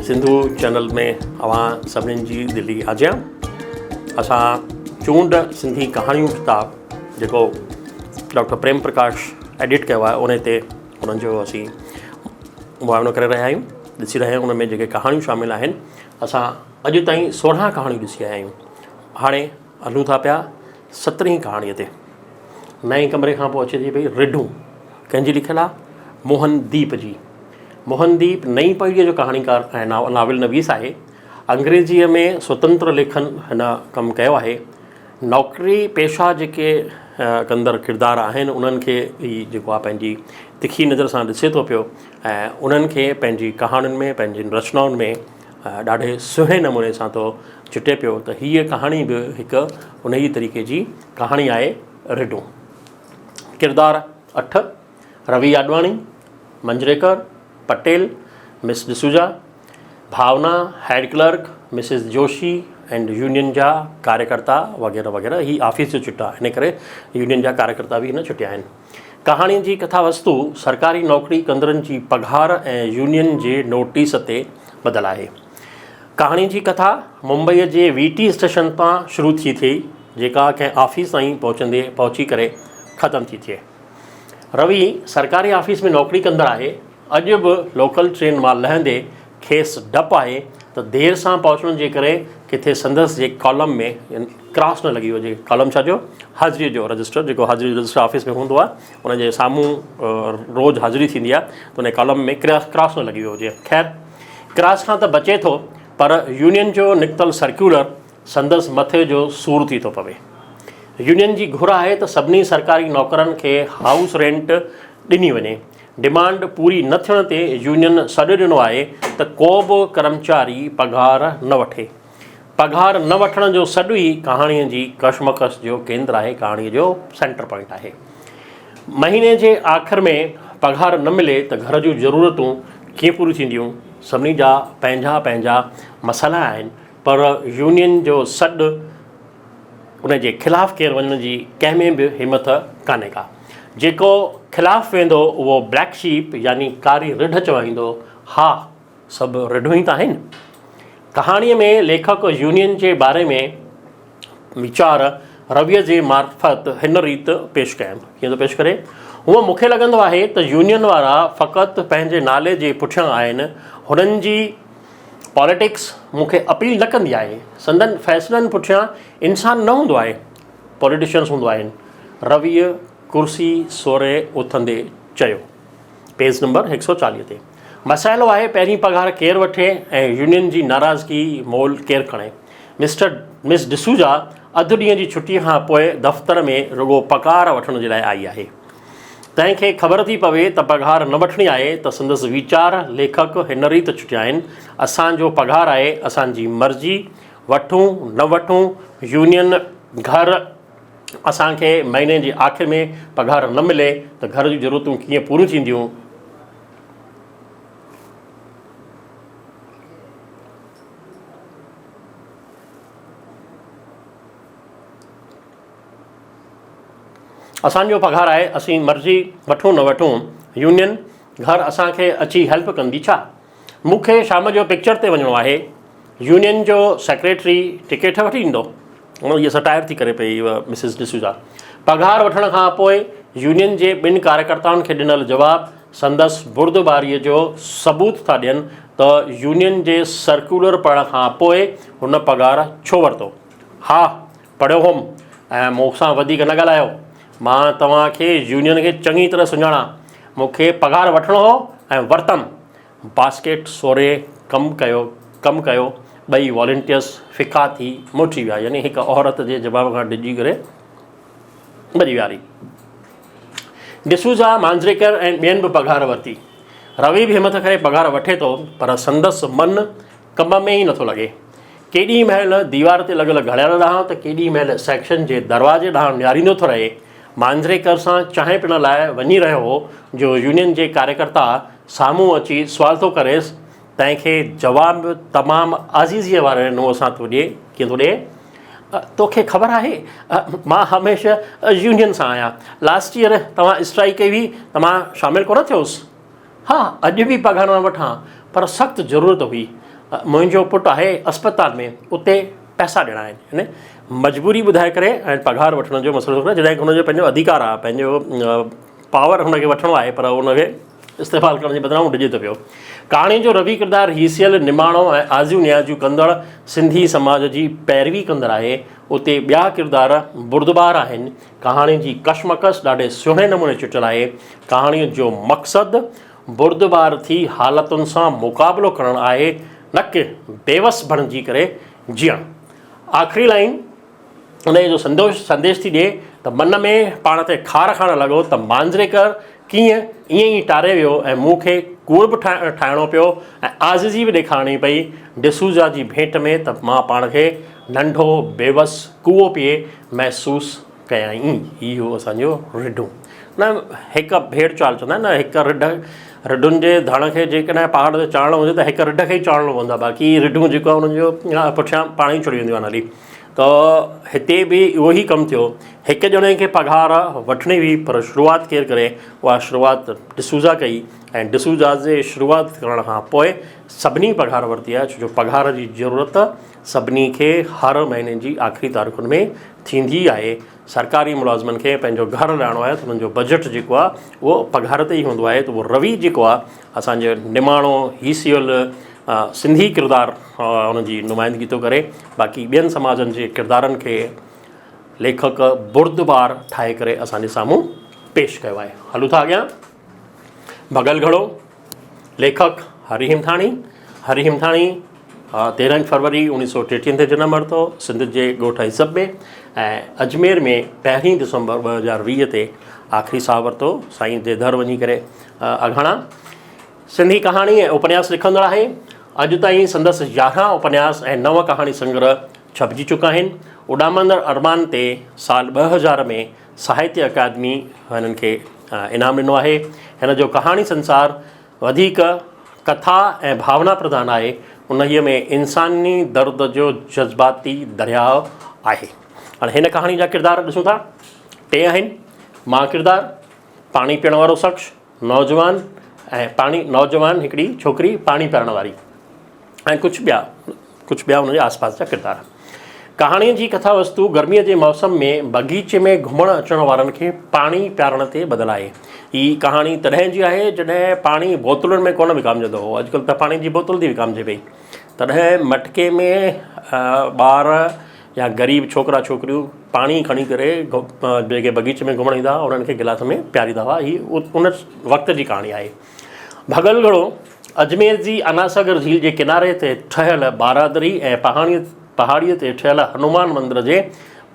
Sindhu channel ۾ اوهان سڀنين جي دلي آجيان. اسان چونڊ سنڌي ڪهاڻيون ڪتاب جيڪو ڊاڪٽر پريم پرڪاش ايڊٽ ڪيو آهي ان تي انهن جو اسين معائنو ڪري رهيا آهيون ڏسي رهيا آهيون ان ۾ جيڪي ڪهاڻيون شامل آهن اسان اڄ تائين 16 ڪهاڻيون ڏسي آيا آهيون هاڻي هلون ٿا پيا سترهين ڪهاڻيء تي. نئين ڪمري کان پوء اچي ٿي پئي رڍون. ڪنهن جي لکيل آ؟ موهن ديپ جي. موهن ديپ نئين پيڙهيء جو ڪهاڻيڪار ۽ ناول نويس آهي. انگريزيء ۾ سوتنتر ليکن هن ڪم ڪيو آهي. نوڪري پيشه جيڪي ڪندڙ ڪردار آهن انهن کي هي جيڪو آ پنهنجي تکي نظر سان ڏسي ٿو پيو ۽ انهن کي پنهنجي ڪهاڻين ۾ پنهنجين رچنائن ۾ ڏاڍي سهڻي نموني سان ٿو چٽي پيو ته هيء ڪهاڻي به هڪ انهيء طريقي جي ڪهاڻي آهي. رڍون. ڪردار، اٺ، Ravi Advani, Manjrekar, Patel, miss D'Souza, Bhavna, head clerk, Mrs Joshi and union جا ڪاريڪرتا وغيره وغيره. هي آفيس جو چٽ آهي ان ڪري يونين جا ڪاريڪرتا به هن چٽيا آهن. ڪهاڻي جي ڪٿا وستو سرڪاري نوڪري ڪندڙن جي پگهار ۽ يونين جي نوٽيس تي ٻڌل آهي. ڪهاڻي جي ڪٿا ممبئيء جي وي ٽي اسٽيشن تان شروع ٿي ٿئي، جيڪا ڪنهن آفيس تائين پهچندي پهچي ڪري ختم ٿي ٿئي. روي سرڪاري آفيس ۾ نوڪري ڪندڙ آهي. اڄ به لوڪل ٽرين مان لهندي کيس ڊپ آهي ته دير سان پهچڻ جي ڪري ڪٿي سندس جي ڪالم ۾ ڪراس نه لڳي وڃي. ڪالم ڇا جو؟ حاضريء جو رجسٽر جيڪو حاضري جو رجسٽر آفيس ۾ هوندو آهي ان جي سامهون روز حاضري ٿيندي آهي ته ان ڪالم ۾ ڪراس نه لڳي ويو هجي. خير ڪراس کان ته بچي ٿو پر يونين جو نڪتل سرڪيولر سندس مٿي جو سور ٿي ٿو پوي. يونين جي گهر آهي ته سڀني سرڪاري نوڪرن کي هائوس رينٽ ڏني وڃي. ڊمانڊ پوري نه ٿيڻ تي يونين سڏ ڏنو آهي ته ڪو به ڪرمچاري پگهار نه وٺي. پگهار نه وٺڻ جو سڏ ئي ڪهاڻيء جي ڪشمڪش جو ڪيندر آهي، ڪهاڻيء جو سينٽر پوائنٽ آهي. مهيني جي آخر ۾ پگهار نه ملي ته گهر جون ضرورتون ڪيئن پوريون ٿينديون؟ سڀني جا پنهنجا پنهنجا مسئلا آهن پر يونين جو سڏ ان جي خلاف ڪير وڃڻ جي ڪنهن ۾ به همٿ ڪانهي ڪا. جيڪو خلاف ويندو اهو بليڪ شيپ يعني ڪاري رڍ چوائيندو. ها سڀ رڍون ئي ته آهن. ڪهاڻيء ۾ ليکڪ يونين جي باري ۾ ويچار رويء جي معرفت هن ريت پيش ڪيا آهن. ڪيئن ٿو پيش ڪري؟ هونء مون کي لڳندو آهي ته يونين وارا فقط پنهنجي نالي جي پٺيان آهن. هنن جي پاليٽڪس مون کي اپيل نه ڪندي آهي. سندن فيصلن پٺيان انسان نه هوندو آهي، پاليٽيشنس هوندو آهن. رويء ڪرسي سوري اٿندي چيو. پيج نمبر 140 تي. مسئلو آهي پهرين پگهار ڪير وٺي ۽ يونين جي ناراضگي مول ڪير کڻي. مسٽر مس ڊسوزا اڌ ڏينهن جي ڇٽيء کان پوء دفتر ۾ رڳو پگهار وٺڻ جي لاء آئي آهي. تنهن کي خبر ٿي پوي ته پگهار نه وٺڻي آهي ته سندس ويچار ليکڪ هن ريت چٽيا آهن، اسان جو پگهار آهي، اسان جي مرضي، وٺون نه وٺون، يونين گهر اسان کي مهيني جي آخر ۾ پگهار نه ملي ته گهر جون ضرورتون ڪيئن پوريون ٿينديون؟ اسان جو پگهار آهي اسين مرضي وٺون نه وٺون يونين گهر اسان کي اچي هيلپ ڪندي ڇا؟ مون کي شام جو پڪچر تي وڃڻو آهي يونين جو سيڪريٽري ٽڪيٽ وٺي ڏيندو؟ هيء سٽائر ٿي ڪري پئي مسز ڊسوزا پگهار وٺڻ کان پوء يونين جي ٻن ڪاريڪرتائن کي ڏنل جواب سندس بردباريء جو ثبوت ٿا ڏين ته يونين جي سرڪيولر پڙهڻ کان پوء هن پگهار ڇو ورتو؟ ها، پڙهيو هوم ۽ مون سان وڌيڪ نه ڳالهايو. مان توهان کي يونين کي چڱي طرح سڃاڻان. مون کي پگهار وٺڻو هو ۽ ورتم. باسڪيٽ سوري ڪم ڪيو ڪم ڪيو. ٻئي والنٽيئرس ڦڪا ٿي موٽي ويا يعني هڪ عورت جي جواب کان ڊڄي ڪري ڀڄي ويا هلي. ڊسوزا، مانجريڪر ۽ ٻين به پگهار ورتي. روي به همٿ ڪري پگهار وٺي ٿو پر سندس من ڪم ۾ ئي نٿو لڳي. ڪيڏي مهل ديوار تي لڳل گهڙيال ڏانهن ته ڪيڏي مهل سيڪشن جي دروازي ڏانهن نهاريندو ٿو رهي. مانجريڪر سان چانهه پيئڻ لاء وڃي رهيو هو جو يونين جي ڪاريڪرتا سامهون اچي سوال ٿو ڪريس، تنهن کي جواب به تمام عاجزيء واري نوع سان ٿو ڏئي، ڪيئن ٿو ڏئي؟ توکي خبر آهي مان هميشه يونين سان آهيان. لاسٽ ايئر توهان اسٽرائيڪ ڪئي هئي ته مان شامل ڪونه ٿيو هوس. ها اڄ به پگهار نه وٺان پر سخت ضرورت هئي. منهنجو پٽ آهي اسپتال ۾ اتي پئسا ڏيڻا آهن يعني مجبوري ٻڌائي ڪري ۽ پگهار وٺڻ جو مسئلو ٿو ڪري جڏهن هن جو پنهنجو اڌيڪار آهي پنهنجو پاور هن کي وٺڻو آهي پر ان کي استعمال ڪرڻ جي بدران هو ڊڄي ٿو پيو. ڪهاڻي جو روي ڪردار هيسيل، نماڻو ۽ آزيون نيازيون ڪندڙ سنڌي سماج جي پيروي ڪندڙ آهي. اتي ٻيا ڪردار بردبار آهن. ڪهاڻي جي ڪشمڪش ڏاڍي سهڻي نموني چٽيل آهي. ڪهاڻيء جو مقصد بردبار ٿي حالتن سان مقابلو ڪرڻ آهي نه ڪه بيوس بڻجي ڪري جيئڻ. آخري لائين. انهيء جو سندوش سنديش ٿي ڏئي ته من ۾ پاڻ تي خار کائڻ لڳو ته مانجريڪر ڪيئن ائين ئي ٽاري ويو ۽ مون کي ڪوڙ به ٺاهڻو پيو ۽ عاجزي به ڏيکارڻي پئي ڊسوزا جي ڀيٽ ۾ ته مان پاڻ کي ننڍو بيوس ڪوئو پئي محسوس ڪيائين. هي هو اسان جو رڍون نه هڪ ڀيڙ چال چوندا آهن نه هڪ رڍ رڍن جي ڌڻ کي جيڪڏهن پهاڙ تي چاڙهڻو هجي ته هڪ رڍ کي ئي چاڙهڻو پوندو آهي باقي رڍون جيڪو آهي انهن جو پٺيان پاڻ ئي چڙهي وينديون آهن هلي ته هتي به اهو ئي ڪم ٿيو هڪ ڄڻي کي پگهار وٺڻي هئي پر شروعات ڪير ڪري اها شروعات ڊسوزا ڪئي ۽ ڊسوزا جي شروعات ڪرڻ کان پوء سڀني پگهار ورتي آهي ڇو جو پگهار جي ضرورت سڀني کي هر مهيني جي آخري تاريخن ۾ ٿيندي آهي سرڪاري ملازمن کي پنهنجو گهر هلائڻو آهي ته انهن جو بجيٽ جيڪو آهي اهو پگهار تي ئي هوندو آهي ته اهو روي جيڪو آهي اسانجو نماڻو هيسيل سنڌي ڪردار ان جي نمائندگي ٿو ڪري باقي ٻين سماجن جي ڪردارن کي ليکڪ بردبار ٺاهي ڪري اسانجي سامهون پيش ڪيو آهي هلون ٿا اڳيان ڀڳل گهڙو ليکڪ هري همٿاڻي هري همٿاڻي 13 فروري 1933 تي جنم ورتو سنڌ جي ڳوٺ حسب ۾ ۽ اجمير ۾ پهرين ڊسمبر 2020 تي آخري ساهه ورتو سائين جي در وڃي ڪري اگهاڻا سنڌي ڪهاڻي ۽ اپنياس لکندڙ آهي اڄ تائين سندس 11 اپنياس ۽ 9 ڪهاڻي سنگرهه ڇپجي چڪا آهن اڏامندڙ ارمان تي سال 2000 ۾ ساهتيه اڪادمي هنن کي انعام ڏنو آهي. هن جو ڪهاڻي سنسار وڌيڪ ڪٿا ۽ ڀاونا پرڌان آهي. انهيء ۾ انساني درد جو جذباتي درياء آهي. هاڻي هن ڪهاڻي جا ڪردار ڏسون ٿا. ٽي آهن، مان ڪردار، پاڻي پيئڻ وارو شخص، نوجوان ۽ پاڻي نوجوان هڪڙي ڇوڪري پاڻي پيارڻ واري ۽ ڪجهه ٻيا ڪجهه ٻيا ان جي آس پاس جا ڪردار. ڪهاڻيء جي ڪٿا وستو گرميء جي موسم ۾ باغيچي ۾ گهمڻ اچڻ وارن کي پاڻي پيارڻ تي ٻڌل آهي. هي ڪهاڻي تڏهن جي آهي جڏهن پاڻي بوتلن ۾ ڪونه وڪامجندو هو. اڄڪلهه ته پاڻي جي بوتل ٿي وڪامجي پئي. تڏهن مٽڪي ۾ ٻار يا غريب ڇوڪرا ڇوڪريون پاڻي کڻي ڪري جيڪي باغيچي ۾ گهمڻ ايندا هئا انهن کي گلاس ۾ پياريندا هئا. هي ان وقت جي ڪهاڻي آهي. ڀڳل گهڙو اجمير جي اناساگر جھيل جي ڪناري تي ٺهيل بارادري ۽ پهاڙيء تي ٺهيل هنومان مندر جي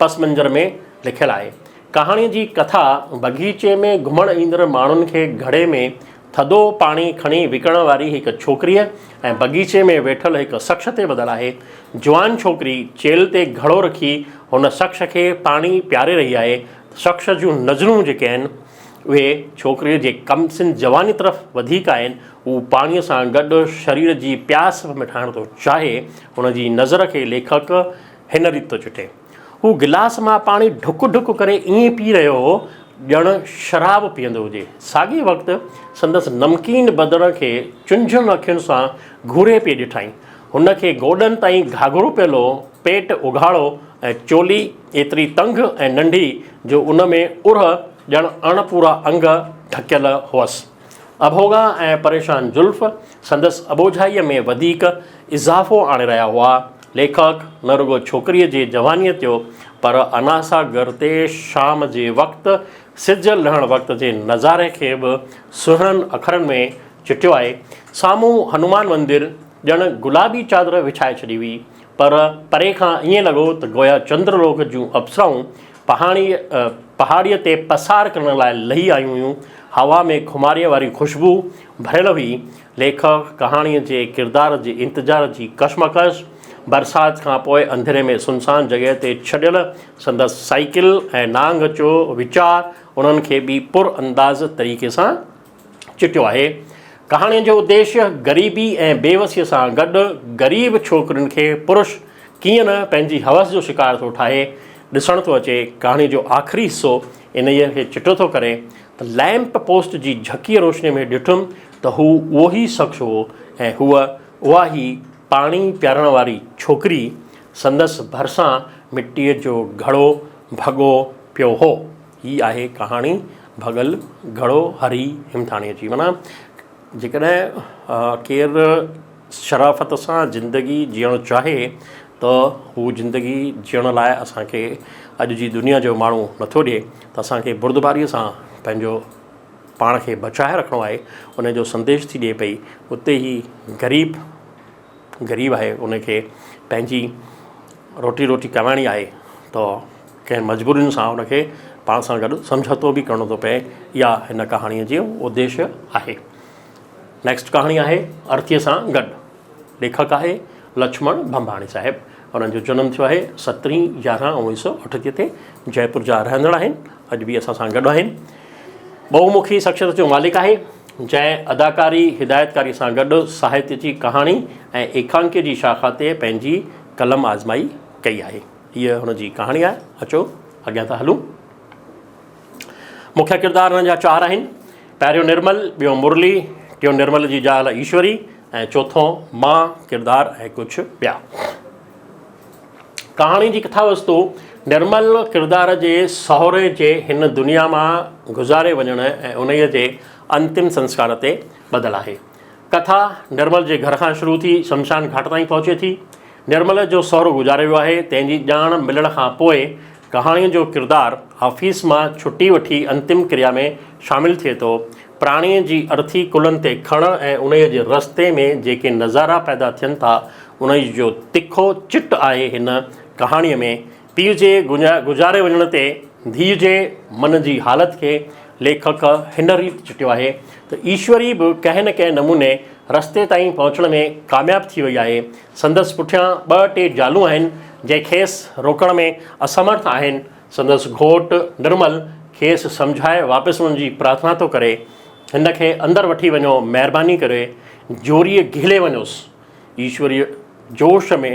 پس منظر ۾ لکيل آهي. ڪهاڻيء جي ڪٿا باغيچي ۾ گهمڻ ايندڙ ماڻهن کي گهڙي ۾ ٿڌو پاڻي کڻي وڪڻڻ واري هڪ ڇوڪريء ۽ باغيچي ۾ ويٺل هڪ شخص تي ٻڌل آهي. جوان ڇوڪري چيلهه تي گهڙو رکي هن شخص کي پاڻي پياري رهي آهي. شخص جون نظرون جيڪي آهن. اهي ڇوڪريء جي ڪمسن جواني طرف وڌيڪ آهن. هو پاڻيء سان گڏ شرير جي پياس به مٺائڻ ٿو چاهي. هن جي نظر کي ليکڪ هن ريت ٿو چٽي. هو گلاس مان پاڻي ڍڪ ڍڪ ڪري ائين پي رهيو هو ڄڻ شراب پيئندو هجي. ساڳئي وقت سندس نمڪين بدن کي چنجهن اکين سان گهوري پئي ڏٺائين. هن کي گوڏن تائين گهاگهرو پيل هو، پيٽ اگهاڙو ۽ چولي ايتري تنگ ۽ ننڍي جو ان ۾ ارهه ڄڻ اڻپورا انگ ڍڪيل هئس. اڀوڳا ۽ پريشان زلف سندس اٻوجهائيء ۾ وڌيڪ اضافو آڻي رهيا هئا. ليکڪ نه رڳو ڇوڪريء جي جوانيء تيو پر اناساگر تي شام جي وقت سج لهڻ وقت جي نظاري کي به سهڻن اکرن ۾ چٽيو آهي. سامهون هنومان مندر ڄڻ گلابي چادر وڇائي ڇڏي هئي. پر پري کان ائين لڳو ته گويا چندر لوڪ جون اپسرائون پهاڙيء تي پسار ڪرڻ لاء لهي آيون هيون. هوا ۾ خماريء واري خوشبو ڀريل هئي. ليکڪ ڪهاڻيء جي ڪردار جي انتظار جي ڪشمڪش، برسات کان پوء انڌيري ۾ سنسان جڳهه تي ڇڏيل سندس سائيڪل ۽ نانگ جو ويچار انهن کي به پر انداز طريقي سان چٽيو آهي. ڪهاڻيء جو اديشيه غريبي ۽ بيوسيء سان گڏ غريب ڇوڪرين کي پرش ڪيئن نه پنهنجي حوس جو شڪار ٿو ٺاهي ڏسڻ ٿو اچي. ڪهاڻيء جو آخري حصو انهيء کي چٽو ٿو ڪري ته لئمپ پوسٽ جي جهڪيء روشنيء ۾ ڏٺم ته هو اهو ئي شخص هو ۽ هوء اها ئي پاڻي پيارڻ واري ڇوڪري سندس ڀرسان مٽيء جو گهڙو ڀڳو پيو هو. هي آهي ڪهاڻي ڀڳل گهڙو هري همٿاڻيء جي. معنيٰ جيڪڏهن ڪير شرافت سان زندگي جيئڻ چاهي ته هو زندگي جيئڻ لاء اسان کي اڄ جي دنيا جو ماڻهو نٿو ڏئي ته اسان کي بردباريء سان پنهنجو پاڻ کي بچائي رکڻو آهي ان جو سنديش ٿي ڏئي پئي اتي هي غريب غريب آهي ان کي پنهنجي روٽي روٽي ڪمائڻي آهي ته ڪنهن مجبورين سان ان کي پاڻ سان گڏ سمجهوتو به ڪرڻو ٿو پئي اها هن ڪهاڻيء جو اديش آهي نيڪسٽ ڪهاڻي آهي ارٿيء سان گڏ ليکڪ آهي لڇمڻ ڀمڀاڻي صاحب انهن جو جنم ٿيو آهي سترهين يارهن اوڻيهه سو اٺٽيهه تي جئپور جا رهندڙ آهن اڄ به اسان سان گڏ آهن ٻهومکي شخصيت جو مالڪ آهي جنهن اداڪاري هدايتڪاري سان گڏ ساهتيه جي ڪهاڻي ۽ ايڪانڪي جي شاخا تي پنهنجي قلم آزمائي ڪئي آهي هيء هن جي ڪهاڻي آهي اچو اڳيان ٿا هلون مکيه ڪردار هنن جا چار آهن پهريون نرمل، ٻيو مرلي، ٽيون نرمل جي زال ايشوري ۽ چوٿون مان ڪردار ۽ ڪجهه ٻيا. ڪهاڻي جي ڪٿا وستو نرمل ڪردار جي سهري جي هن دنيا مان گذاري وڃڻ ۽ انهيء جي انتم سنسڪار تي ٻڌل آهي. ڪٿا نرمل جي گهر کان شروع ٿي شمشان گهاٽ تائين پهچي ٿي. نرمل جو سهرو گذاري ويو آهي، تنهن جي ڄاڻ ملڻ کان پوء ڪهاڻيء جو ڪردار آفيس مان ڇٽي وٺي انتم ڪريا ۾ شامل ٿئي ٿو. پراڻيء جي ارٿي ڪلهن تي کڻڻ ۽ انهيء جي رستي ۾ جيڪي نظارا پيدا ٿين ٿا، انهيء جو تکو چٽ آهي هن ڪهاڻيء ۾. پيء جي گذاري وڃڻ تي ڌيء جي من جي حالت کي ليکڪ هن ريت چٽيو آهي ته ايشوري به ڪنهن نه ڪنهن نموني رستي تائين پهچڻ ۾ ڪامياب ٿي وئي آهي. سندس پٺيان ٻه ٽي زالون آهن، جي کيس روڪڻ ۾ اسمرٿ آهن. سندس گهوٽ نرمل کيس سمجهائي واپس وڃڻ جي پرارٿنا ٿو ڪري. هن کي اندر وٺي وڃو، مهرباني ڪري زوريء گهلي وڃوس. ايشوريء جوش ۾.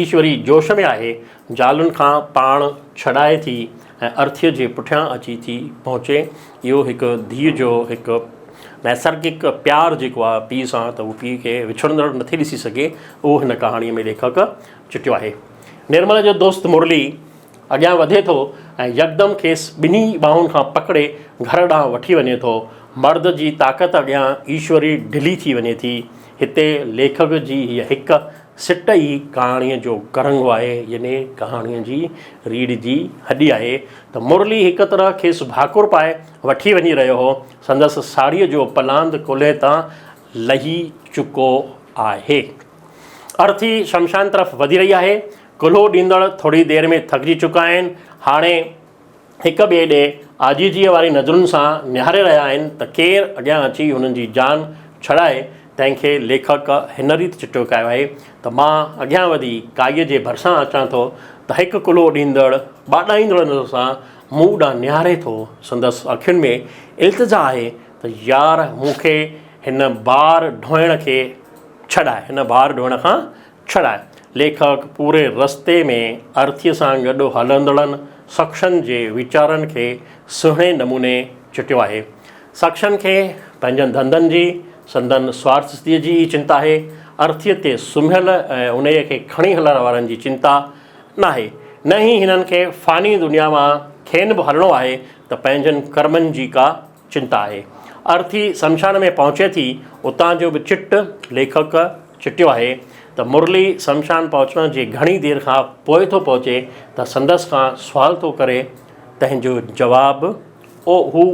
ايشوري جوش ۾ آهي، زالن کان پاڻ ڇڏائي ٿي ۽ ارٿيء جي پٺيان اچي ٿي پهچي. اهو هڪ ڌيء جو هڪ نيسرگڪ پيار جيڪو آهي پيء سان ته هو پيء کي وڇڙندڙ نٿي ڏسي سگهي، اهو هن ڪهاڻيء ۾ ليکڪ چٽيو آهي. نرمل جو دوست مرلي اڳيان وڌي ٿو ۽ يڪدم کيس ٻنهي ٻانهن کان پڪڙي گهر ڏانهن وٺي وڃي ٿو. مرد جي طاقت اڳيان ايشوري ڍلي ٿي وڃي ٿي. هتي ليکڪ جي هيء هڪ سٽ ئي ڪهاڻيء جو ڪرنگهو آهي، يعني ڪهاڻيء جي ريڙهه جي هڏي آهي ته مرلي هڪ طرح کيس ڀاڪر پائي وٺي وڃي رهيو هو. سندس ساڙهيء جو پلاند ڪلهي تان لهي چڪو آهي. ارٿي شمشان طرف وڌي رهي آهي. ڪلهو ڏيندڙ ٿوري دير ۾ ٿڪجي چڪا آهن. هاڻي هڪ ٻئي ڏي عاجزيء واري نظرن سان نهاري رهيا آهن ته ڪير اڳيان اچي هنن جي جان ڇڏائي، تنهن کي ليکڪ هن ريت چٽو ڪيو آهي ته مان اڳيان وڌي ڪائيء جي ڀرسان اچان ٿو ته هڪ ڪلهو ڏيندڙ ٻاڏائيندڙ نظر سان مون ڏانهن نهاري ٿو. سندس اکين ۾ التجا آهي ته يار مون کي هن بار ڍوئڻ کي ڇڏاء، هن بار ڍوئڻ کان ڇڏائي. ليکڪ پوري رستي ۾ ارٿيء سان گڏ هلندڙن شخصن جي ويچارن کي سهڻي نموني چٽيو آهي. شخصن کي پنهنجن ڌنڌن جي، سندن سوارٿ جي ئي چنتا آهي. ارٿيء تي سمهيل ۽ انهيء کي کڻي هلڻ وارن جي چنتا ناهي. نه ئي هنن کي فاني دنيا مان کين به هلڻو آهي ته پنهنجن ڪرمن جي ڪا چنتا آهي. ارٿي شمشان ۾ پهچي ٿي، اتان جو به چٽ ليکڪ چٽيو آهي ته مرلي شمشان پهچڻ جي گهڻي دير کان پوء ٿو پهچي ته سندس کان سوال ٿو ڪري تنهن جو جواب او هو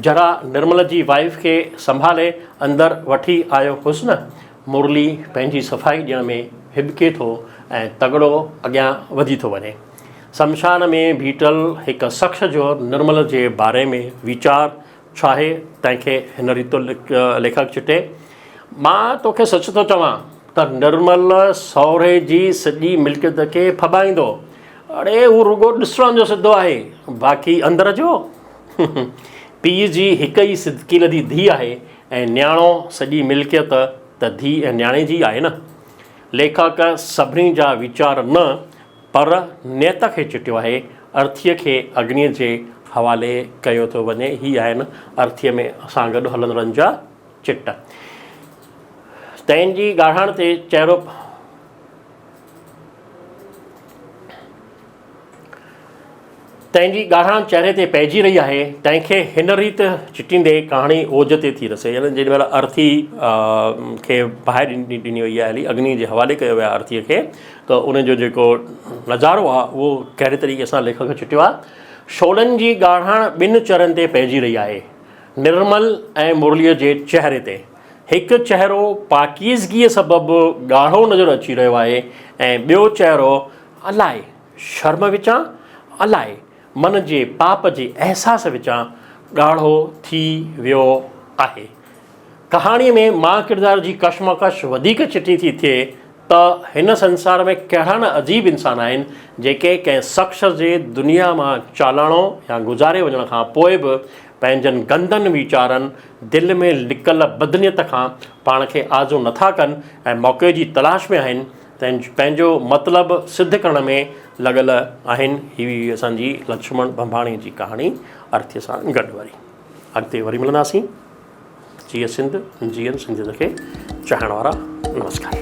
ذرا نرمل جي وائيف کي سنڀالي اندر وٺي آيو هوس نه. مرلي پنهنجي صفائي ڏيڻ ۾ هٻڪي ٿو ۽ تڳڙو اڳيان وڌي ٿو وڃي. شمشان ۾ بيٺل هڪ شخص جو نرمل جي باري ۾ ويچار ڇاهي تنهن کي هن ريت ٿو ليکڪ چٽي، مان توکي سچ ٿو چوان ته نرمل سهري جي سڄي ملڪيت کي ڦٻائيندو. اڙي هو رڳو ڏسڻ جو سڌو آهي، باقي اندر جو؟ پيء جي هڪ ئي صدقيل جي ڌيء آهي ۽ نياڻو سڄي ملڪيت ته ڌيء ۽ نياڻي جي آهي نه. ليکڪ سڀني جا ويچار نه پر نيت کي چٽيو آهي، ارٿيء کي اگنيء جي حوالي ڪيو ٿو وڃي. هي آهن ارٿيء ۾ سان گڏ هلندڙن جا چٽ. تنهن جي ڳاڙهاڻ تي چهرو تنهن جي ڳاڙهاڻ چهري تي پئجي رهي آهي، تنهن کي هن ريت چٽيندي ڪهاڻي اوج تي ٿي رسي. يعني جيڏي مهل ارٿي کي باهه ڏني وئي آهي، اگني جي حوالي ڪيو ويو آهي ارٿيء کي ته ان جو جيڪو نظارو آهي اهو ڪهڙي طريقي سان ليکڪ چٽيو آهي. شعلن جي ڳاڙهاڻ ٻن چهرن تي پئجي رهي آهي، نرمل ۽ مرليء جي چهري تي. هڪ چهرو پاڪيزگيء سبب ڳاڙهو نظر اچي رهيو آهي ۽ ٻيو چهرو الائي شرم وچان، الائي من جي پاپ جي احساس وچان ڳاڙهو ٿي ويو آهي. ڪهاڻيء ۾ مان ڪردار جي ڪشمڪش وڌيڪ چٽي ٿي ٿئي ته هن سنسار ۾ ڪهڙا نه عجيب انسان آهن، جيڪي ڪنهن شخص جي دنيا مان چالاڻو يا گذاري وڃڻ کان پوء به پنهنجن گندن ويچارن، دل ۾ لڪل بدنيت کان پاڻ کي آجو نٿا ڪن ۽ موقعي جي تلاش ۾ آهن ته پنهنجو مطلب سڌ ڪرڻ ۾ لڳل آهن. هي هئي اسان جي لڇمڻ ڀنڀاڻي جي ڪهاڻي ارٿيء سان گڏ وري اڳتي وري ملنداسين. جيئي سنڌ جيئن سنڌيت کي چاهڻ وارا نمسڪار.